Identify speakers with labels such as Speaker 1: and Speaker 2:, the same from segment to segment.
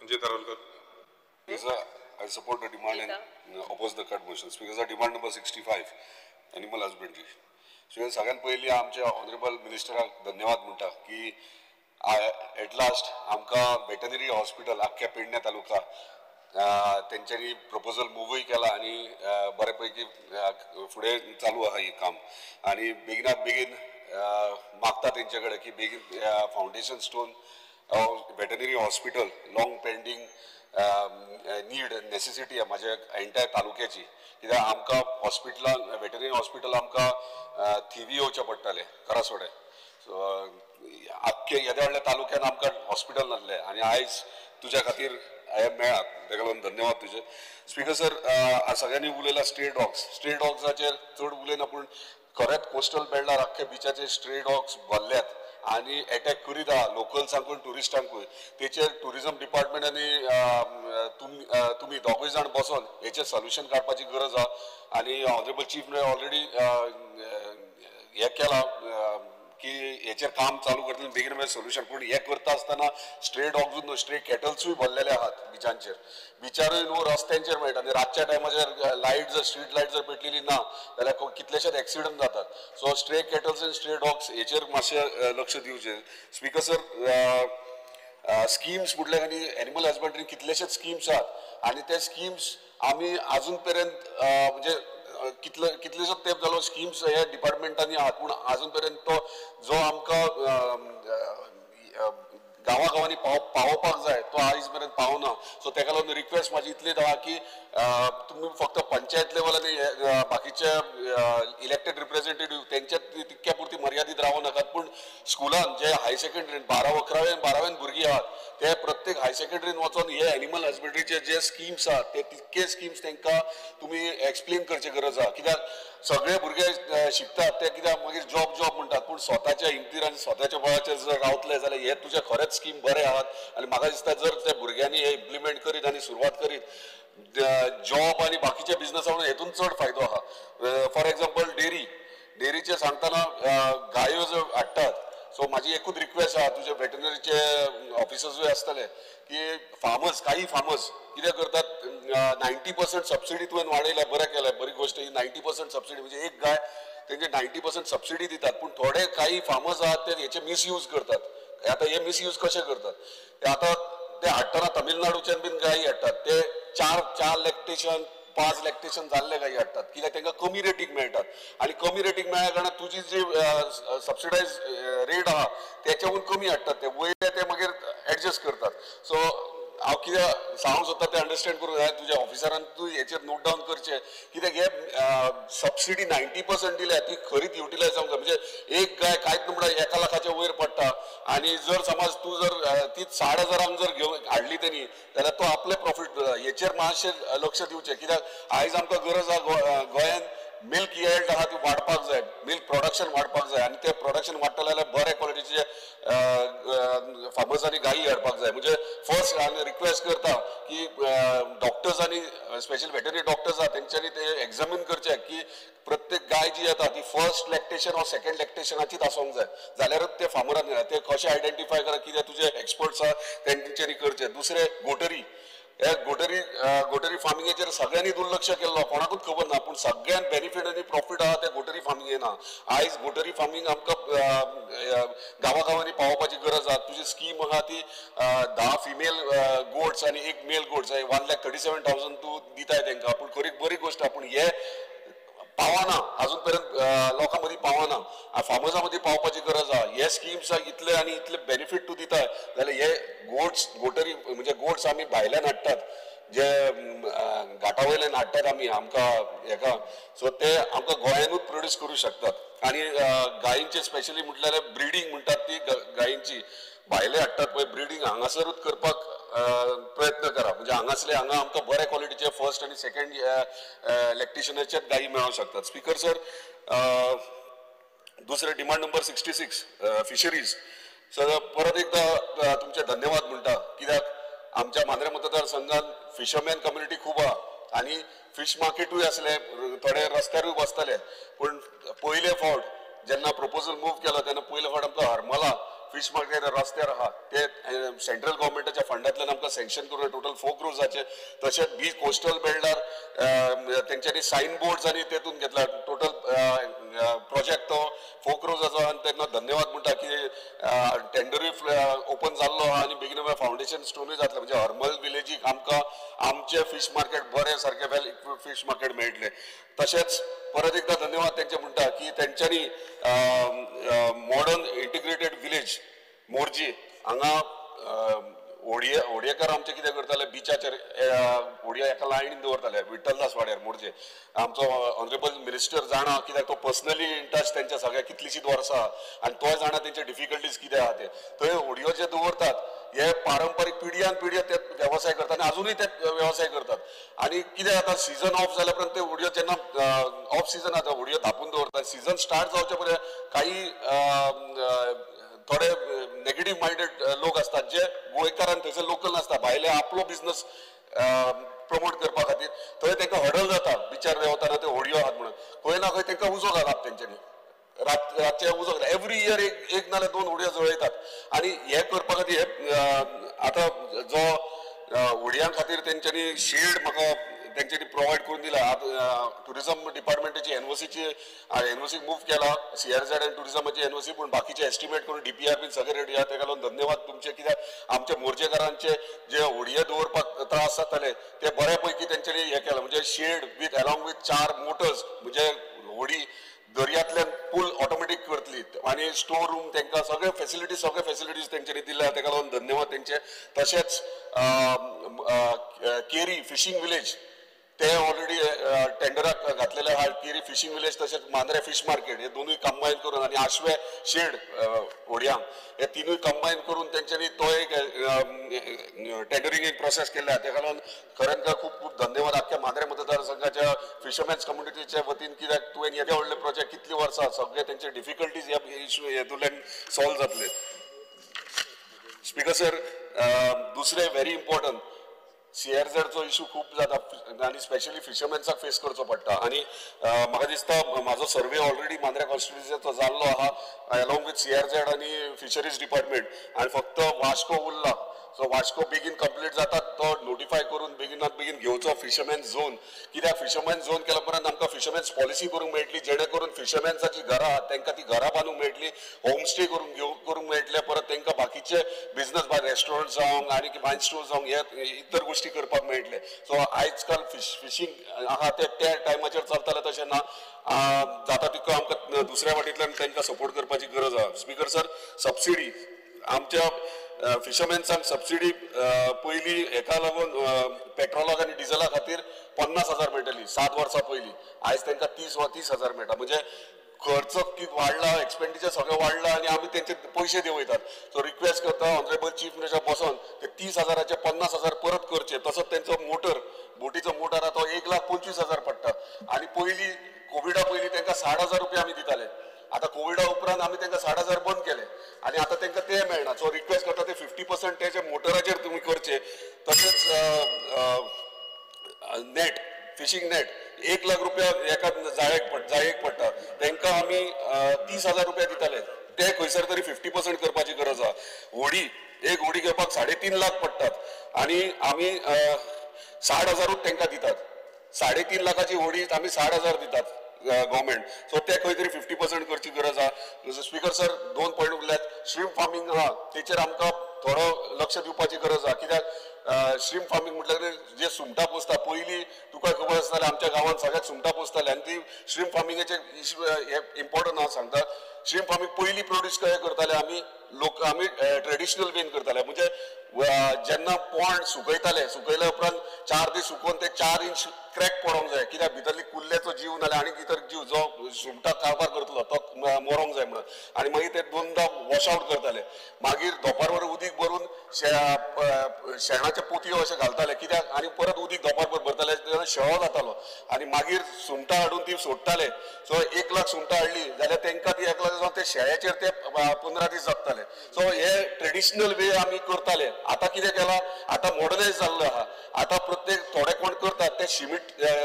Speaker 1: Sanjay Tarolkar.
Speaker 2: I support the demand and oppose the cut motion. Speaker sir, demand number 65, animal husbandry. So सगळ्यात पयलीं आमच्या honourable मिनिस्टराक धन्यवाद म्हणटा की at last आमकां वेटनरी हॉस्पिटल आख्ख्या पेडणे तालुका तेंच्यांनी प्रपोजल मुवूय केला आनी बरे पैकी फुडें चालू आहा हें काम. आनी बेगिनात बेगीन मागता तेंचे कडेन की बेगीन foundation stone veterinary hospital long pending need necessity आहा म्हाज्या एंटायर तालुक्याची. कित्याक आमकां हॉस्पिटलान वेटनरी हॉस्पिटल आमकां थिवी येवचें पडटालें करासोडे. सो आख्खे येद्या व्हडल्या तालुक्यान आमकां हॉस्पिटल नासलें आनी आयज तुज्या खातीर हें मेळ्ळा, तेका लागून धन्यवाद तुजे. स्पीकर सर, सगळ्यांनी उलयला स्ट्रे डॉग्स. स्ट्रे डॉग्साचेर चड उलयना, पूण खरेंच कोस्टल बेल्टार आख्खे बिचाचेर स्ट्रे डॉग्स भरल्यात आनी एटॅक करीत आहा लोकल्सांकूय ट्युरिस्टांकूय. तेचेर ट्युरिजम डिपार्टमेंट आनी तुमी दोगूय जाण बसोन हेचेर सोल्युशन काडपाची गरज आहा. आनी ऑनरेबल चीफ ऑलरेडी हें केलां की हेचेर काम चालू करतले बेगीन बेगीन सोल्युशन. पूण हें करता आसतना स्ट्रे डॉग्सूच न्हू, स्ट्रे कॅटल्सूय भरलेले आहात बिचांचेर. बिचारूय न्हू रस्त्यांचेर मेळटा आनी रातच्या टायमाचेर लायट जर स्ट्रीट लायट जर पेटलेली ना जाल्यार कितलेशेच एक्सिडंट जातात. So stray cattles and stray dogs हेचेर मातशें लक्ष दिवचें. स्पीकर सर, स्किम्स म्हटल्यार आनी एनिमल हजबंड्री कितलेशेच स्किम्स आहात आनी ते स्किम्स आमी आजून पर्यंत म्हणजे कितलेसो तेंप जालो स्किम्स ह्या डिपार्टमेंटांनी आहात, पूण आजून पर्यंत तो जो आमकां गांवा गांवांनी पावोवपाक जाय तो आयज मेरेन पावना. सो तेका लागून रिक्वेस्ट म्हाजी इतलीच आहा की तुमी फक्त पंचायत लेवल आनी बाकीचे इलेक्टेड रिप्रेझेंटेटिव्ह तेंच्या तितक्या पुरती मर्यादीत रावूं नाकात, पूण स्कुलान जे हायर सेकंडरीन 12, 11, 12 भुरगीं आहात ते प्रत्येक हायर सेकंडरीन वचोन हे एनिमल हजबंड्रीचे जे स्किम्स आहात ते तितके स्किम्स तांकां तुमी एक्सप्लेन करचे गरज आहा. कित्याक सगळे भुरगे शिकतात ते कित्याक मागीर जॉब जॉब म्हणटात, पूण स्वताच्या हिमतीर आनी स्वताच्या बळाचेर जर रावतले जाल्यार हे तुजे खरेंच स्कीम बरे आहात. आनी म्हाका दिसता जर त्या भुरग्यांनी हे इम्प्लिमेंट करीत आनी सुरवात करीत जॉब आनी बाकीच्या बिजनसा म्हणून हेतून चड फायदो आहा. फॉर एक्झाम्पल डेअरी, डेअरीचे सांगतना गायो ज्यो हाडटात, सो म्हाजी एकूच रिक्वेस्ट आहा तुजे वेटनरीचे ऑफिसर्सूय आसतले की फार्मर्स, काही फार्मर्स कितें करतात 90% सबसिडी तुवें वाडयल्या, बरें केलें, बरी गोश्ट ही. 90% सबसिडी म्हणजे एक गाय तेंचे 90% सबसिडी दितात, पूण थोडे काही फार्मर्स आहात ते हेचे मिसयूज करतात. आतां हे मिसयूज कशे करतात, ते आतां ते हाडटना तमिळनाडूच्यान बीन गायी हाडटात, ते 4 लॅक्टेशन 5 लॅक्टेशन जाल्ले गायी हाडटात कित्याक तांकां कमी रेटीक मेळटात आनी कमी रेटीक मेळ्ळ्या कारणान तुजी जी सबसिडायज रेट आहा तेच्याहून कमी हाडटात, ते वयले ते मागीर एडजस्ट करतात. सो हांव कितें सांगूंक सोदता तें अंडरस्टँड करूंक जाय तुज्या ऑफिसरान, तूं हेचेर नोट डावन करचें कित्याक हे सबसिडी 90% दिल्या ती खरीच युटिलायज जावंक जाय. म्हणजे एक गाय कांयच न्हू म्हणल्यार 1 लाखाच्या वयर पडटा आनी जर समज तूं जर ती 6,500 जर घेवन हाडली तेणी जाल्यार तो आपले प्रॉफीट. हेचेर मातशें लक्ष दिवचें कित्याक आयज आमकां गरज आहा गोंयांत मिल्क येल्ड आहा ती वाडपाक जाय, मिल्क प्रोडक्शन वाडपाक जाय आनी तें प्रोडक्शन वाडटलें जाल्यार बरे क्वॉलिटीचे फार्मर्सांनी गायी हाडपाक जाय. म्हणजे फर्स्ट हांव रिक्वेस्ट करता की डॉक्टर्स आनी स्पेशल वेटनरी डॉक्टर्स आहा तेंच्यांनी ते एग्जामीन करचें की प्रत्येक गाय जी येता ती फर्स्ट लॅक्टेशन ऑर सेकंड लॅक्टेशनाचीच आसूंक जाय, जाल्यारच ते फार्मरान ते कशें आयडेंटिफाय करा कितें तुजे एक्सपर्ट्स आहा तेंच्यांनी करचें. दुसरें गोटरी, हे गोटरी गोटरी फार्मिंगेचेर सगळ्यांनी दुर्लक्ष केल्लो, कोणाकूच खबर ना, पूण सगळ्यांत बेनिफीट आनी प्रॉफीट आहा ते गोटरी फार्मिंगेन आहा. आयज गोटरी फार्मींग आमकां गांवा गांवांनी पावोवपाची गरज आहा. तुजी स्कीम आहा ती 10 फिमेल गोट्स आनी 1 मेल गोट्स 1,37,000 तूं दिताय तेंकां, पूण खरी बरी गोश्ट आहा, पूण हे पावना अजून पर्यंत लोकां मदीं पावना, फार्मर्सां मदीं पावपाची गरज आहा. हे स्किम्स इतले आनी इतले बेनिफीट तूं दिता जाल्यार हे गोट्स गोटरी म्हणजे गोट्स आमी भायल्यान हाडटात, जे घाटा वयल्यान हाडटात आमी आमकां हेका, सो ते आमकां गोंयानूच प्रोड्यूस करूं शकतात. आनी गायींचे स्पेशली म्हटल्यार ब्रिडींग म्हणटात ती गायींची भायले हाडटात पळय, ब्रिडींग हांगासरूच करपाक प्रयत्न करा. म्हणजे हांगासले हांगा आमकां बरे क्वॉलिटीचे फर्स्ट आनी सेकंड लॅक्टेशनाचेच गायी मेळोंक शकतात. स्पीकर सर, दुसरें डिमांड नंबर 66 फिशरीज. सर परत एकदा तुमचे धन्यवाद म्हणटा कित्याक आमच्या मांद्रे मतदारसंघात फिशरमॅन कम्युनिटी खूब आहा आनी फिश मार्केटूय आसले, थोडे रस्त्यारूय बसताले, पूण पयले फावट जेन्ना प्रपोजल मूव केलो तेन्ना पयले फावट आमकां हरमला फिश मार्केट रस्त्यार आहा ते सेंट्रल गव्हर्मेंटाच्या फंडांतल्यान आमकां सँक्शन करून टोटल 4 क्रोर्साचे. तशेंच बी कोस्टल बेल्टार तेंच्यांनी सायन बोर्ड्स आनी तेतून घेतला टोटल प्रोजेक्ट तो 4 क्रोर्साचो. आनी तेन्ना धन्यवाद म्हणटा की टेंडरूय ओपन जाल्लो आहा आनी बेगीन फावंडेशन स्टोनूय जातलें. म्हणजे हरमल विलेजीक आमकां आमचें फिश मार्केट बरें सारकें वेल इक्विप्ड फिश मार्केट मेळटलें. तशेंच परत एकदा धन्यवाद तेंचे म्हणटा की तेंच्यांनी मॉडर्न इंटिग्रेटेड विलेज मोरजी हांगा होडयेकार आमचे कितें करताले बिचाचेर होडयो एका लायनीन दवरताले विठ्ठलदास वाड्यार मोरजे. आमचो ऑनरेबल मिनिस्टर जाणा कित्याक तो पर्सनली इन टच तेंच्या सगळ्या कितलीशींच वर्सां आनी तोय जाणा तेंचे डिफिकल्टीज कितें आहा ते. थंय होडयो जे दवरतात हे पारंपारीक पिढयान पिढयो ते वेवसाय करतात आनी अजुनूय ते वेवसाय करतात. आनी कितें जाता सिजन ऑफ जाल्या उपरांत ते होडयो जेन्ना ऑफ सिजन आतां होडयो धापून दवरतात. सिजन स्टार्ट जावचे पयलीं काही थोडे नेगेटीव मायंडेड लोक असतात जे गोंयकारान थंयसर लोकल नासता, भायले आपलो बिजनस प्रमोट करपा खातीर थंय तांकां हडल जाता बिचार देंवतना ते होडयो आहात म्हणून खंय ना खंय तांकां उजो घालप तेंच्यांनी रातचे उजो घालप. एवरी इयर एक नाल्यार 2 होडयो जळयतात. आनी हे करपा खातीर हे आतां जो होडयां खातीर तेंच्यांनी शेड म्हाका तेंच्यांनी प्रोवायड करून दिला. आतां टुरिजम डिपार्टमेंटाची एनओसीची एनओसीक मूव केला सीआरझेड आनी टुरिजमाची एनओसी, पूण बाकीचे एस्टिमेट करून डीपीआर बीन सगळे रेडी आहा. तेका लागून धन्यवाद तुमचे कित्याक आमच्या मोरजेकारांचे जे होडये दवरपाक त्रास जाताले ते बऱ्या पैकी तेंच्यांनी हें केलां. म्हणजे shed with along with 4 motors म्हणजे होडी दर्यांतल्यान पूल ऑटोमॅटीक करतली आनी स्टोर रूम तांकां सगळे फॅसिलिटीज तेंच्यांनी दिल्या, तेका लागून धन्यवाद तेंचे. तशेंच केरी फिशींग विलेज ते ऑलरेडी टेंडराक घातलेले आहा. केरी फिशींग विलेज तशेंच मांद्रे फिश मार्केट हे दोनूय कंबायन करून आनी आशवे शेड होडयांक हे तिनूय कंबायन करून तेंच्यांनी तो एक टेंडरींग एक प्रोसेस केल्ले आहा. तेका लागून खरेंच खूब खूब धन्यवाद आख्ख्या मांद्रे मतदारसंघाच्या फिशरमॅन्स कम्युनिटीच्या वतीन कित्याक तुवें येदे व्हडले प्रोजेक्ट कितली वर्सां सगळे तेंचे डिफिकल्टीज ह्या इशू हेतूंतल्यान सॉल्व जातले. स्पीकर सर, दुसरें व्हेरी इम्पॉर्टंट सीआरझेडचो इशू खूब जाता आनी स्पेशली फिशरमॅन्साक फेस करचो पडटा. आनी म्हाका दिसता म्हाजो सर्वे ऑलरेडी मांद्रे कॉन्स्टिट्युन्सीचो जाल्लो आहा अलॉंग विथ सीआरझेड आनी फिशरीज डिपार्टमेंट आनी फक्त वास्को उरला. सो वास्को बेगीन कंप्लीट जाता तो नोटिफाय करून बेगिनात बेगीन घेवचो फिशरमॅन झोन. कित्याक फिशरमॅन झोन केल्या उपरांत आमकां फिशरमॅन्स पॉलिसी करूंक मेळटली जेणे करून फिशरमॅन्साची घरां आहात तांकां ती घरां बांदूंक मेळटली, होमस्टे करूंक मेळटले, परत तांकां बाकीचे बिजनस रेस्टॉरंट जावं आनी वायन स्टोर जावं हे इतर गोश्टी करपाक मेळटले. सो आयज काल फिशींग आहा ते त्या टायमाचेर चलताले तशें ना, जाता तितको आमकां दुसऱ्या वाटेंतल्यान तांकां सपोर्ट करपाची गरज आहा. स्पीकर सर, सबसिडी आमच्या फिशरमॅन्सांक सबसिडी पयलीं हेका लागून पेट्रोलाक आनी डिझला खातीर 50,000 मेळटली 7 वर्सां पयलीं, आयज तांकां 30 वा 30,000 मेळटा. म्हणजे खर्च कितें वाडला, एक्सपेंडिचर सगळें वाडला आनी आमी तेंचे पयशे देंवयतात. सो रिक्वेस्ट करता ऑनरेबल चीफ मिनिस्टर बसोन ते 30,000 50,000 परत करचे. तसोच तेंचो मोटर बोटीचो मोटर आहा तो 1,25,000 पडटा आनी पयलीं कोविडा पयलीं तांकां 60,000 रुपया आमी दिताले. आतां कोविडा उपरांत आमी तांकां 60,000 बंद केले आनी आतां तांकां ते मेळना. सो रिक्वेस्ट करता ते 50% तेजे मोटराचेर तुमी करचे. तशेंच नेट फिशींग नेट 1 लाख रुपया एका जाळयेक पडटा, तांकां आमी 30,000 रुपया दिताले, ते खंयसर तरी 50% करपाची गरज आहा. होडी एक होडी घेवपाक 3.5 लाख पडटात आनी आमी 60,000 तांकां दितात. 3.5 लाखाची होडी आमी 60,000 दितात गव्हर्मेंट. सो ते खंय तरी 50% करची गरज आहा. स्पीकर सर, 2 पॉयंट उरल्यात. श्रिम्प फार्मींग आहा तेचेर आमकां थोडो लक्ष दिवपाची गरज आहा. कित्याक श्रिम्प फार्मींग म्हटल्यार जे सुंगटां पोसता, पयलीं तुका खबर आसतालें आमच्या गांवांत सगळ्याक सुंगटां पोसताले आनी ती श्रिम्प फार्मिंगाचे इश्यू हे इम्पॉर्टंट हांव सांगता. श्रिम्प फार्मींग पयलीं प्रोड्यूस कशें करताले आमी लोक, आमी ट्रेडिशनल वेन करताले. म्हणजे जेन्ना पोंड सुकयताले, सुकयल्या उपरांत 4 दीस सुकोवन ते 4 इंच क्रॅक पडोंक जाय, कित्याक भितरली कुल्ल्याचो जीव नाल्यार आनी इतर जीव जो सुंगटां काबार करतलो तो मरोंक जाय म्हणून. आनी मागीर ते 2दा वॉश आवट करताले. मागीर दोपारभर उदीक भरून शेणाचे पोतयो अशें घालताले, कित्याक आनी परत उदीक दोपारभर भरताले तेन्ना शेळो जातालो आनी मागीर सुंगटां हाडून ती सोडटाले. सो 1 लाख सुंगटां हाडली जाल्यार तांकां ती 1 लाख जावन ते शेळ्याचेर ते 15 दीस जगताले. सो हे ट्रेडिशनल वे आमी करताले. आतां कितें केलां, आतां मॉडर्नायज जाल्लो आहा. आतां प्रत्येक थोडे कोण करतात ते शिमीट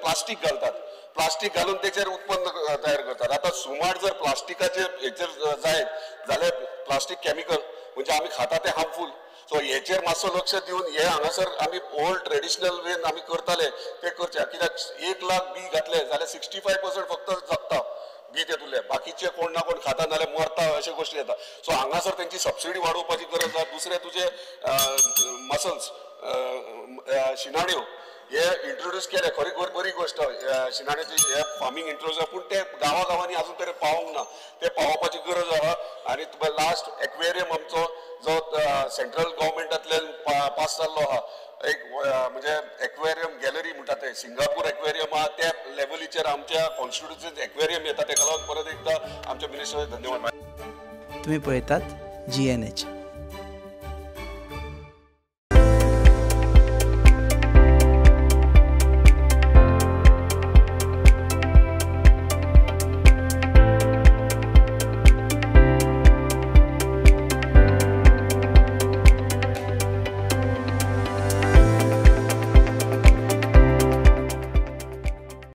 Speaker 2: प्लास्टीक घालतात. प्लास्टीक घालून तेचेर उत्पन्न तयार करतात. आतां सुमार जर प्लास्टिकाचेर हेचेर जायत जाल्यार प्लास्टीक केमिकल म्हणजे आमी खाता तें हार्मफूल. सो हेचेर मातसो लक्ष दिवन हे हांगासर आमी ओल्ड ट्रेडिशनल वेन आमी करताले ते करचे. कित्याक 1 लाख बी घातले जाल्यार 65% फक्त जगता बी तेतुले, बाकीचे कोण ना कोण खाता नाल्यार मरता, अश्यो गोश्टी येता. सो हांगासर तेंची सबसिडी वाडोवपाची गरज आसा. दुसरें तुजे मसल्स शिनाण्यो हे इंट्रोड्यूस केले, खरी बरी गोश्ट शिनाण्याची हे फार्मींग इंट्रोड्यूस, पूण ते गांवा गांवांनी अजून तरी पावोंक ना, ते पावोवपाची गरज आसा. आनी लास्ट एक्वेरियम आमचो जो सेंट्रल गव्हर्मेंटांतल्यान पास जाल्लो आहा एक म्हणजे एक्वेरियम गॅलरी म्हणटा ते सिंगापूर एक्वेरियम आहा त्या लेवलीचेर आमच्या कॉन्स्टिट्युन्सीत एक्वेरियम येता. तेका लागून परत एकदा आमच्या मिनिस्टराक धन्यवाद.
Speaker 1: तुम्ही पळयतात GNH.